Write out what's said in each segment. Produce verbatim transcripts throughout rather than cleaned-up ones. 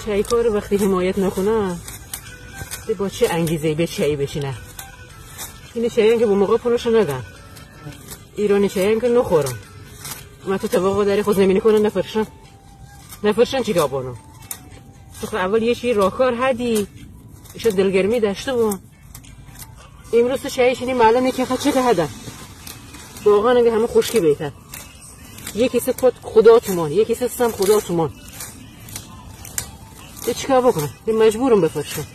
چای‌کار وقتی حمایت نکونه، ده با چه انگیزه‌ای به چایی بچینه؟ اینه چایی‌ان که به موقع پولوشو ندن. ایرانی چایی‌ان که نخورن. اما تو توقع داری خو زمینی کونه نفرشن؟ نفرشن چیکار بونو؟ تو خو اول یه چی راهکار هدی، ایشا دلگرمی داشته بون. امروز تو چایی چینی معلومه که خا چه که هدن. واقعاً اگه همه خشکی بیتن. یه کیسه کت خدا تومان، یه کیسه سم خدا تومان. ده چیکار بکنم؟ ده مجبورم بفرشم.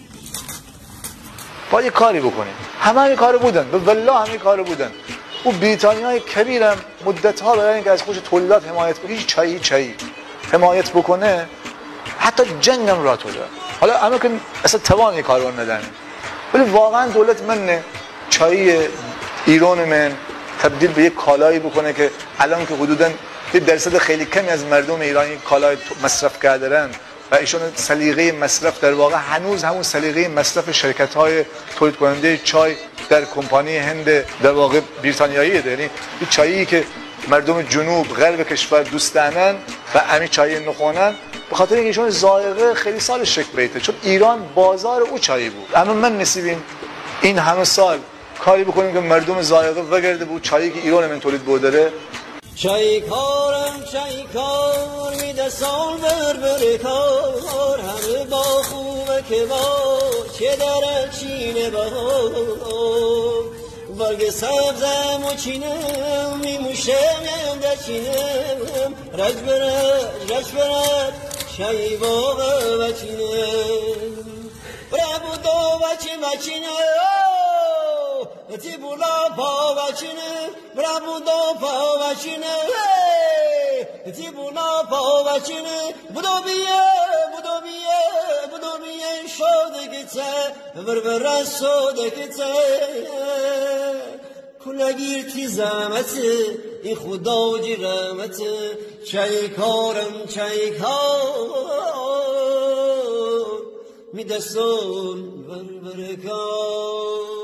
باید یه کاری بکنیم. همه همین کارو بودن. به والله همین کارو بودن. او بریتانیای کبیرم مدت‌ها برای اینکه از خودش تولیدات حمایت بکنه، هیچ چایی، هیچ چایی حمایت بکنه، حتی جنگم راه توده. حالا همه که اصلاً توان این کارو ندارن. ولی واقعاً دولت منه چایی ایران من تبدیل به یک کالایی بکنه که الان که حدوداً یه درصد خیلی کمی از مردم ایران این کالای تو-، مصرف کردن و ایشون سلیقهٔ مصرف، در واقع هنوز همون سلیقهٔ مصرف شرکت‌های تولید کنندهٔ چای در کمپانی هند، در واقع بریتانیاییه. یعنی این چایی که مردم جنوب غرب کشور دوست دارن و امی چایی نخونن، به خاطر اینکه ایشون ذائقه خیلی سال شکل بیته، چون ایران بازار او چایی بود. اما من نصیبیم این همه سال کاری بکنیم که مردم ذائقه وگرده به او چایی که ایران من تولید بودره. چای‌کارم چای‌کار، می دستان بر بر کار، همه با خوبه که با چه داره چینه بهار. برگ سبزم و چینم، می موشم دچینم، رج برج، رج برج، چای باغ بچینم. برا بودو بچی بچینه، تی بولا پا بچینه، برا بودو پا بچینه، تی بولا پا بچینه. بودو بیه، بودو بیه، بودو بیه، شده گیته، بر بر سوده گیته. کلا گیر تی زحمته، این خدا جی رحمته، چای‌کارم چای‌کار، می دستون بر بر کار.